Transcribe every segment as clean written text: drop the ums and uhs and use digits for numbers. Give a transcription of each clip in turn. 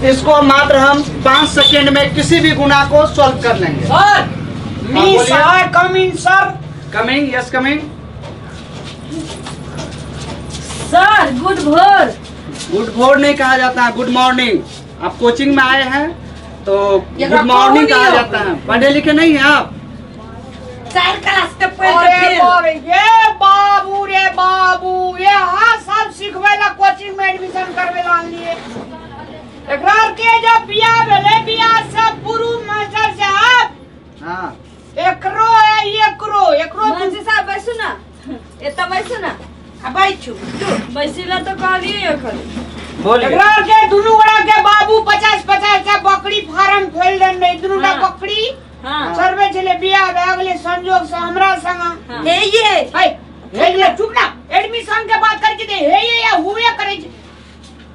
इसको मात्र हम 5 सेकेंड में किसी भी गुना को सॉल्व कर लेंगे। सर, मी बोलिए। Sir, coming sir. Coming, yes coming. Sir, good भोर। गुड भोर नहीं कहा जाता है, गुड मॉर्निंग। आप कोचिंग में आए हैं तो एकरा गुड मॉर्निंग कहू कहा नहीं जाता है। पढ़े लिखे नहीं हैं आप? चार क्लास के पढ़ के अरे फेल। बाप रे, ये बाबू रे बाबू, ये हाँ सब सिखबै ला कोचिंग में एडमिशन करबै ला आनलिए। एकरा के जब बियाह भेलै, बियाह से पूर्व मास्टर साहब एकरो है, एकरो एकरो। मास्टर साहब, बैसू ना, एतऽ बैसू ना। आ बैठू। बैसी ला तऽ कहलियै एखन। बोलिए। एकरा के दुनू गोड़ा के बाबू 50-50 टा बकरी फार्म खोलि देने रहै, दुनू टा बकरी चरबै छलै। बियाह भए गेलै संजोग से हमरा संग। हे ये। हे हे ये, चुप ना, एडमिशन के बात करके दे हे ये या हुए करे छै।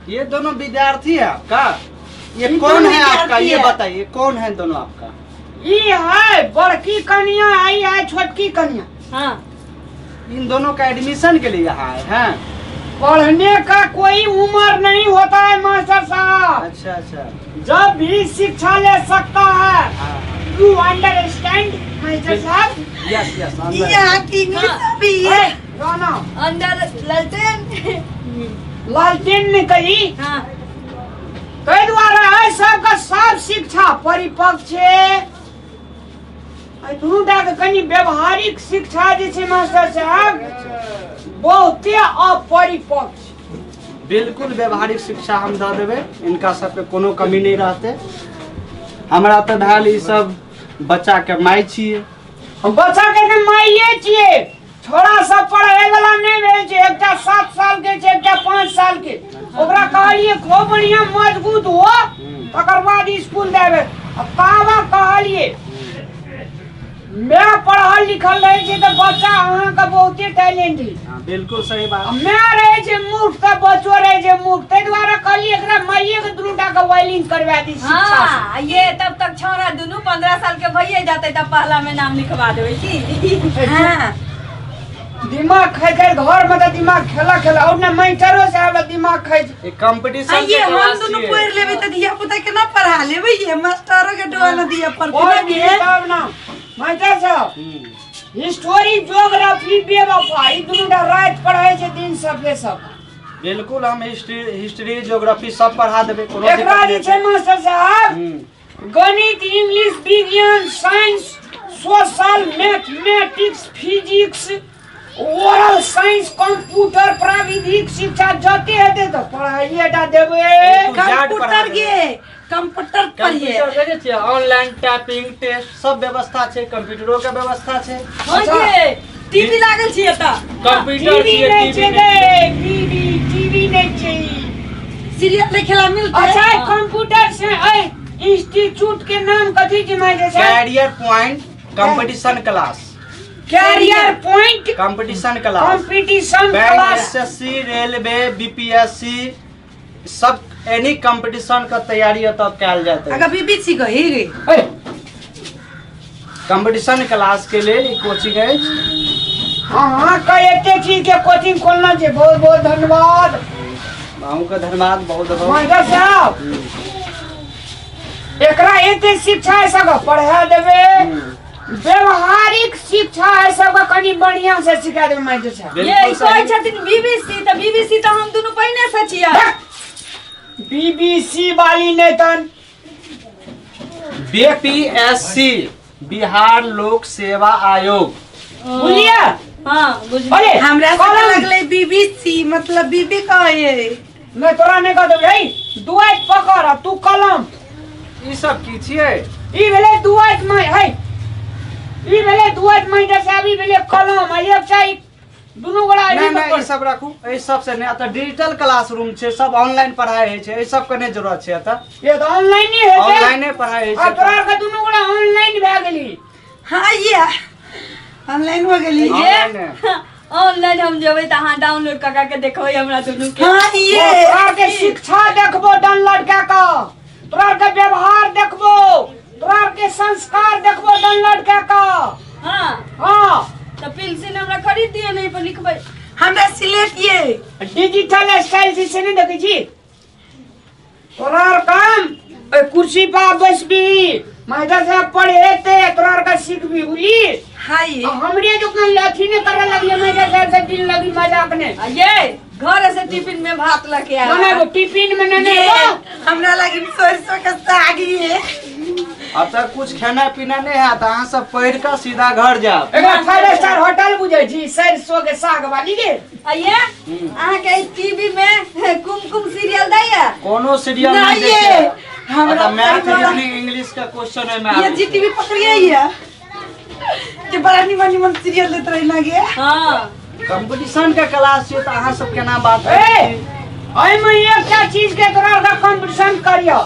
ये दोनों विद्यार्थी है आपका? ये ये कौन दोनों है आपका, विद्यार्थी ये है। बताइए, कौन है दोनों आपका? ई है बड़की कनिया, आई है छोटकी कनिया। इन दोनों का एडमिशन के लिए यहाँ आए हैं? पढ़ने का कोई उम्र नहीं होता है मास्टर साहब। अच्छा अच्छा। जब भी शिक्षा ले सकता है। You understand master साहब? Yes yes. यहाँ की इंग्लिश भी है। रोना। अंदर ललटेन। लालटेन ने कही। ताहि दुआरे है सबके सब शिक्षा परिपक्व छै। एहि दुनू टा के कनि व्यवहारिक शिक्षा जे छै मास्टर साहब, बहुते अपरिपक्व छै। बिल्कुल, व्यवहारिक शिक्षा हम दऽ देबै, इनका सबके कोनो कमी नहि रहतै। हमरा तऽ भेल ई सब बच्चाके माय छियै। हम बच्चा के तऽ माइए छियै। छोड़ा सब पढ़े वाला नहीं भेल छै। एकटा 7 साल के छै, एकटा 5 साल के। ओकरा कहलिए खूब बढ़िया मजबूत हो, तकर बाद स्कूल देबे। आ तावा कहलिए मैं पढ़ल लिखल रहे छै तऽ बच्चा अहाँके बहुते टैलेंट है। हाँ, बिल्कुल सही बात। आ मैं रहे छै मूर्ख तऽ बच्चो रहे छै मूर्ख। ताहि दुआरे कहलिए एकरा माइए के दुनू टा के वायलिंग करवा दी शिक्षा से। हाँ, ये तब तक छौड़ा दुनू 15 साल के भइए जाते तब पहला में नाम लिखवा देबै की। दिमाग खाइ खाइ घर में तऽ दिमाग खेला खेला और ने मास्टरो साहब लग दिमाग खाइ छै। ई कंपटीशन आइए के हम क्लास दुनू छियै। पढ़ि लेबै तऽ धिया पुता के ना पढ़ा लेबै? ये मास्टरो के डोआ न दिया पड़तै पढ़ ना। लिहे तब ना मास्टर साहब। हिस्टोरी, ज्योग्राफी, बेवफा ई दुनू टा राति पढ़ै छै, दिन सफे सब। बिल्कुल, हम हिस्ट्री हिस्ट्री ज्योग्राफी सब पढ़ा देबै, कोनो एकरा दिक्कत जे नहि। छै मास्टर साहब, गणित, इंग्लिश, विज्ञान, science, social, mathematics, physics, oral science, computer, प्राविधिक शिक्षा जते हेतै तऽ पढ़ाइए टा देबै। कंप्यूटर गे, कंप्यूटर पढ़िए। कंप्यूटर देखै छियै, ऑनलाइन टाइपिंग टेस्ट सब व्यवस्था छै, कंप्यूटरो के व्यवस्था छै। हाँ, टीवी लागल छी एतऽ। कंप्यूटर टीवी छियै। नहि टीवी छै गे, टीवी टीवी नहि छै। सीरियल देखेला मिलते। अच्छा, कंप्यूटर से ऐ इंस्टीट्यूट के नाम कथी छै माय छै? Career point competition class. Career point competition class. Competition bank, class. SSC, railway, BPSC, सब एनी कंपटीशन के तैयारी एतऽ कयल जाइत अगर अछि। बीबीसी कही रे। ऐ, कंपटीशन क्लास के लेल ई कोचिंग अछि। अहाँके एते चीज के कोचिंग खोलना छै, बहुत बहुत धन्यवाद। अहूँके धन्यवाद बहुत बहुत। मास्टर साहब, एकरा एते शिक्षा है सबके पढ़ा देबै, व्यवहारिक शिक्षा है सबके कनि बढ़िया से सिखा देबै मास्टर साहब। ये बिल्कुल कहै सही। छथिन बीबीसी तऽ बीबीसी तऽ हम दुनू पहिने से छियै। बीबीसी वाली नहि तन। बीपीएससी, बिहार लोक सेवा आयोग। बुझलियै? हाँ, बुझलियै। अरे हमरा से कलम। लगलै बीबीसी मतलब बीबी कहे। नहि, तोरा नहि कह देबै। हे, दुआइत पकड़ आ तू कलम। ई सब की छियै? ई भेलै दुआइत माय। हे, ई भेलै दुआइत माय साहब, ई भेलै कलम आ एक चाही दुनू गोरा नहि नहि, ई सब राखू, एहि सब से नहि। एतऽ डिजिटल क्लासरूम छै, सब ऑनलाइन पढ़ाई होइ छै, एहि सब के नहि जरूरत छै एतऽ। ये तऽ ऑनलाइन ही हेतै। ऑनलाइने पढ़ाई होइ आ छै। तोरा आरके दुनू गोरा ऑनलाइन भए गेली। हाँ, ये ऑनलाइन हो गेली। ऑनलाइने। ऑनलाइन हम जेबै तऽ अहाँ डाउनलोड कऽ कऽ के देखबै हमरा दुनू के। हाँ, ये तोरा आरके शिक्षा देखबो डाउनलोड कए कऽ, तोरा आरके व्यवहार देखबो, तोरा आरके संस्कार देखबो डाउनलोड कए कऽ। तऽ पेंसिल हमरा खरीद दिअ, नहीं पर लिखबै। हमरा सिलेट ये डिजिटल स्टाइल से नहि देखै छी तोरा आरके। मैडम ओइ कुर्सी पर बैसबी, मास्टर साहब पढ़ेते तोरा आर के सीखबी, बुझली? हाय। आ हमरे दुकान अथी नहीं करे लगिए मास्टर साहब से दिन लगी मजाक ने। आ ये घर से टिफिन में भात लके आया। ना ना टिफिन में नहीं ये वो। हमरा लगी सरसों के साग ये। अब तक कुछ खाना पीना नहीं है तो अहाँ सब पढ़ के सीधा घर जाओ। एकरा फाइव स्टार होटल बुझै छी सरसों के साग वाली गे। आ ये अहाँ के टीवी में कुमकुम सीरियल दैया? कोनो सीरियल नहीं नहीं ये देखे। हमरा मैथ रीजनिंग इंग्लिश का क्वेश्चन है में ये जी टीवी पकड़िए ये के बड़ा निमन निमन सीरियल देत रही ना गे। हाँ कंपटीशन के क्लास छियै तऽ अहाँ सब केना बात ए करै छी? एहिमे एकटा चीज के तोरा आर के कंपटीशन करियो,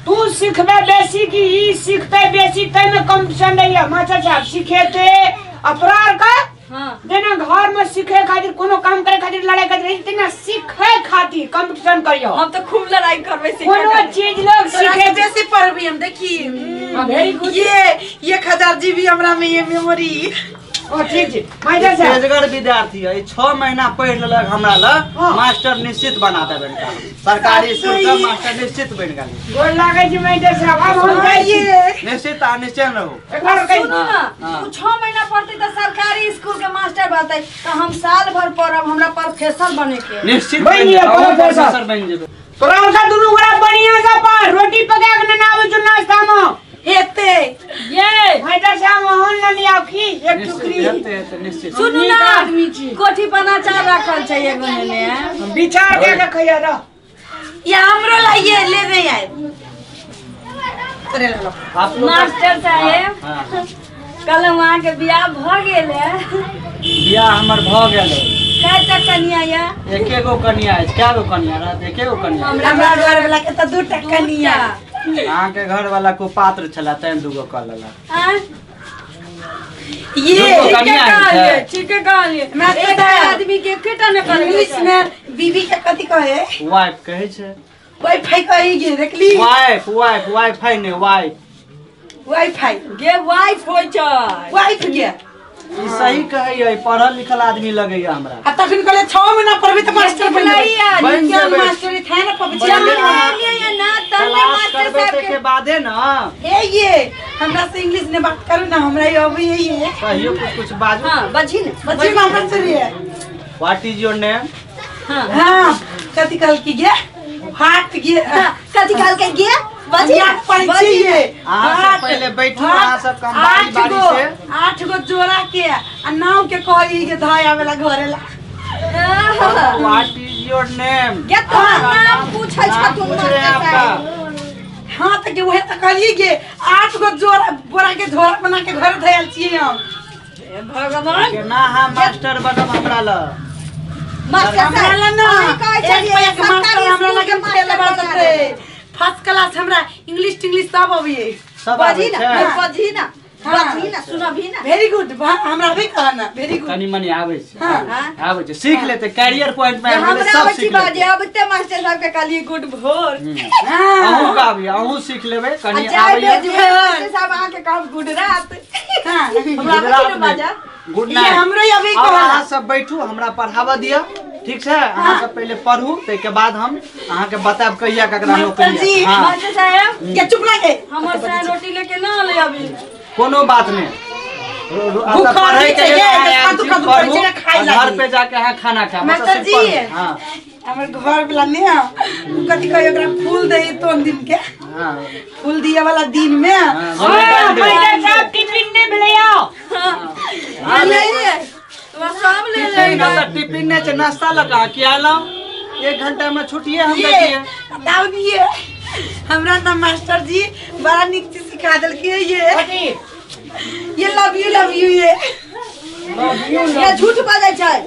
तू सिखबे बेसी कि ई सिखते बेसी, ताहिमे कंपटीशन नहीं है। मास्टर साहब सिखेते आ तोरा आर के हाँ जेना घर में सीखे खातिर कोनो काम करे खातिर लड़ाई खातिर रही, तेना सीखे खातिर कंपटीशन करियो। हम तो खूब लड़ाई करबै सीखे कोनो खातिर। चीज लोग तोरा सीखे से बेसी पढ़बी हम देखी। हाँ, वेरी गुड। ये 1000 जीबी हमरा में ये मेमोरी। ओ ठीक छै मास्टर साहब। तेजगर विद्यार्थी है, 6 महीना पढ़ि लेलक हमरा लग, हाँ। मास्टर निश्चित बना देबै हिनका। सरकारी स्कूल के मास्टर निश्चित बनि गेल। गोर लागै छी मास्टर साहब, आब हम जाइ छी। ये निश्चित आ निश्चय रहू। एक बार कहि सुनू ना, हाँ। उ 6 महीना पढ़तै तऽ सरकारी स्कूल के मास्टर बनतै, तऽ हम साल भर पढ़ब, हमरा प्रोफेसर बने के। निश्चित बनि बनि जेबै, जेबै, प्रोफेसर। प्रोफेसर बनि जेबै। तोरा उनका दुनू गोरा बढ़िया से पढ़, रोटी पका के नेने आबै छौ नाश्ता में। हेते ये मास्टर साहब अहन लेने आउ की एक निश्चित टुकड़ी। हेतै, हेतै, निश्चित। सुनू नीक ना, आदमी छी। कोठी पर अचार राखल छै एगो नेने। विचार कए के खैया रह। ये हमरो लाइए ले नहीं आए तोरे ला लो। आप लोग का- मास्टर साहेब हाँ, कल वहाँ के बियाह भ गेल है। बियाह हमर भऽ गेल है। कएटा कनिया या? एके गो कनिया अछि। कए गो कनिया रहत? एके गो कनिया। हमरा घर वाला के तऽ दूटा कनिया। अहाँके घर वाला को पात्र छला तैं दूगो कऽ लेलक। आँय? ये दूगो ठीके कनिया कहलियै, छै। ठीके कहलियै। मास्टर एक साहब। आदमी के एकेटा ने करै इंग्लिश में बीबी के कथी कहे? वाइफ कहै छै। वाईफाई कही गे देखली। वाइफ वाइफ वाईफाई ने वाइफ। वाईफाई गे वाइफ होइ छै। वाइफ गे ई सही कहैया, ई पढ़ल लिखल आदमी लगैया हमरा। आ तखन कहले 6 महीना पढ़बी तऽ मास्टर बनि जेबै। सिखलैया, बनि क्या जेबै। मास्टरी था ना पबजी। बनि जेबै। एलियै ना तब ने क्लास मास्टर करबै साहब ताहिके के बादे ना। हे ये हमरा से इंग्लिश ने बात करू ना, हमरा ये अबै है ये। कहियो कुछ कुछ बाजू। हाँ बजही ने। बच्ची मामा से रे। What is your name? हाँ हाँ कथी कहल की गे हाथ गे। कथी कहलकै गे? बजही या ने, पंछी बजही ने। ये। अहाँ सब पहिले बैठू, अहाँ सब कम बारी बारी से। 8 गो जोड़ा के आ नाव के कही के धाय आवेला घरे ला। What is your name? गे तोहर नाम पूछै नाम छथुन पूछ रहे हैं मास्टर आपका। साहेब। हाँ तो के वहे तो कहलिए गे 8 गो जोड़ा बोरा के झोरा बना के घर धयल छियै हम। हे भगवान। केना अहाँ मास्टर बनब हमरा लग? मास्टर हमरा साहेब ला ना अहीं कहै एक छलियै पैक मास्टर सरकारी हमरा स्कूल लगे के खेले मास्टर बना बाजते। देबै। फर्स्ट क्लास हमरा इंग्लिश टिंग्लिश सब अबिए। सब आबै बजही ना, छै? बजही ना, हाँ। बजही ना, सुनबही ना। वेरी गुड, हमरा भी कहना वेरी गुड। कनी मनी आबै छै। हाँ। आबै छै, सीख लेतै। कैरियर पॉइंट में आबि गेलै, हमरा सब आबै छी सीख लेतै। बाजे, अबिते मास्टर साहब के कहलियै गुड भोर। हाँ अहूँ के आबैया, अहूँ सीख लेबै। आ कनी जाय आबैया। बेर जे मास्टर साहब अहाँके कहब गुड रात। हाँ हमरा आबै छी ने बाजा? गुड ये नाइट। हमरो ही अभी अब कहला। अहाँ सब बैठू, हमरा पढ़ाबऽ दिअ, ठीक छै? अहाँ सब पहिले पढ़ू, ताहिके बाद हम अहाँके बतायब कहिया ककरा मास्टर नौकरी जी। है। हाँ मास्टर साहेब के चुप लागे। हमर साहेब रोटी लेके ना अलै अभी। कोनो बात नहि। भूख एतऽ पढ़ै के छै, लेल ये, अहाँ आयल खादू छी, खादू पढ़ू, करै छै, खाइ आ घर लागी। पे जाके अहाँ खाना खायब। मास्टर मतलब जी। सिर्फ पढ़ू। हाँ हमर घर वाला ने उ कथी कहे ओकरा फूल दे तोन दिन के हाँ फूल दिए वाला दिन में। हाँ, हाँ, मास्टर साहब टिफिन नहीं भेलै आउ। ले ले तोरा सब ले ले। टिफिन ओतऽ टिफिन नहि छै, नाश्ता लऽ कऽ अहाँ किया एलहुँ? 1 घंटा में छुट्टिए हम ये दै छियै। बताउ दिए हमरा ना मास्टर जी बड़ा नीक चीज सिखा देलकै ये। कथी? ये लव you love you ये। ये झूठ बाजै छै।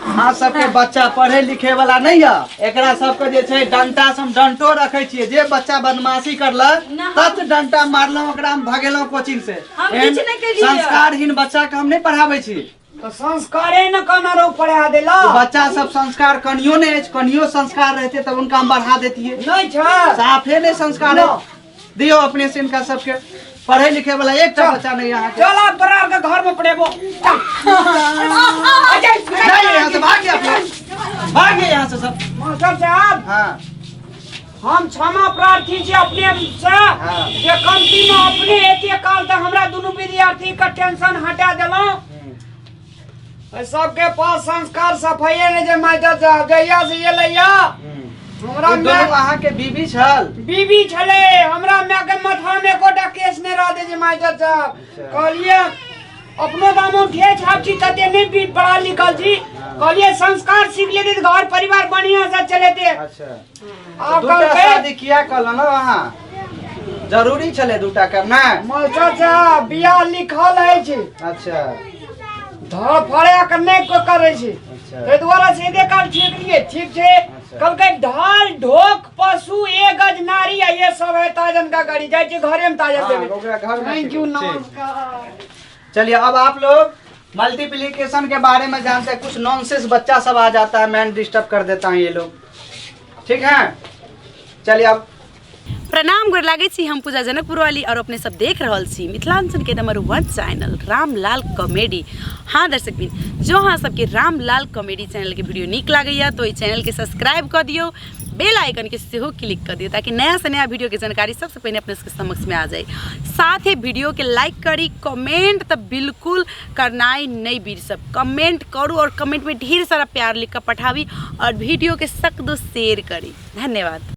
अहाँ सबके बच्चा पढ़े लिखे वाला नहीं है। एकरा सबके जे छै डंटा से हम डंटो रखे छियै। जे बच्चा बदमाशी करलक ना। तत डंटा मारलहुँ, ओकरा हम भगेलहुँ कोचिंग से। हम एहन किछु नहि केलियै। संस्कारहीन बच्चा के हम नहीं पढ़ाबै छी। तऽ संस्कारे न कना रो पढ़ा देला। बच्चा सब संस्कार कनियो नहीं अछि, कनियो संस्कार रहते तब उनका हम बढ़ा देतियै। नहीं छै। साफे नहीं संस्कार है। दियो अपने से इनका सबके पढ़े लिखे वाला एकटा बच्चा नहीं यहाँ के। चल आब तोरा आर के घर में पढ़ेबो। चल। नहीं, यहाँ से भाग गया, भाग गया यहाँ से सब। मास्टर साहब। हाँ। हम क्षमा प्रार्थी छी अपने से जे कमती में अपने एते काल तक हमरा दुनू विद्यार्थी के टेंशन हटा देलहुँ। सबके पास संस्कार सफाइए नहि जे मास्टर साहब जहिया से एलैया हमरा ई दुनू माय अहाँके बीबी छल? बीबी छलै। हमरा माय के माथा में एकोटा केस नहि रहतै जे मास्टर साहब। कहलियै अपनो दामो ठे छाप छी, तते नहि भी पढ़ल लिखल छी। कहलियै संस्कार सीख लेते तऽ घर परिवार बढ़िया से चलेते। आब दूटा कहलकै शादी किया कहलहुँ ने अहाँ? जरूरी छलै दूटा करना? मास्टर साहब, बियाह लिखल अछि। धड़ फड़ा के नहि कोइ करै छै। ताहि दुआरे सीधे काल ठीक लिए, ठीक छै। कहलकै ढाल ढोक पशु एक गज नारी आ ये सब है ताजन का गाड़ी। जाइ छी घरे में ताजन देबै। ओकरा घर में। Thank you. ठीक। नमस्कार। चलिए, अब आप लोग मल्टीप्लीकेशन के बारे में जानते हैं। कुछ नॉनसेंस बच्चा सब आ जाता है, मैन डिस्टर्ब कर देता है ये लोग। ठीक है, चलिए अब। प्रणाम, गोर लागै छी। हम पूजा जनकपुर वाली और अपने सब देख रहल छी मिथिलांचल के नंबर 1 चैनल रामलाल कॉमेडी। हाँ दर्शक बिन, जो अहाँ सबके रामलाल कॉमेडी चैनल के वीडियो नीक लागैया तो ई चैनल के सब्सक्राइब कऽ दियौ, बेल आइकन के सेहो क्लिक कऽ दियौ, ताकि नया से नया वीडियो के जानकारी सबसे पहिने अपने सबके समक्ष में आ जाए। साथ ही वीडियो के लाइक करी, कमेंट तऽ बिल्कुल करनाइ नहीं बीर सब, कमेंट करू और कमेंट में ढेर सारा प्यार लिख कर पठाबी और वीडियो के सक दो शेयर करी। धन्यवाद।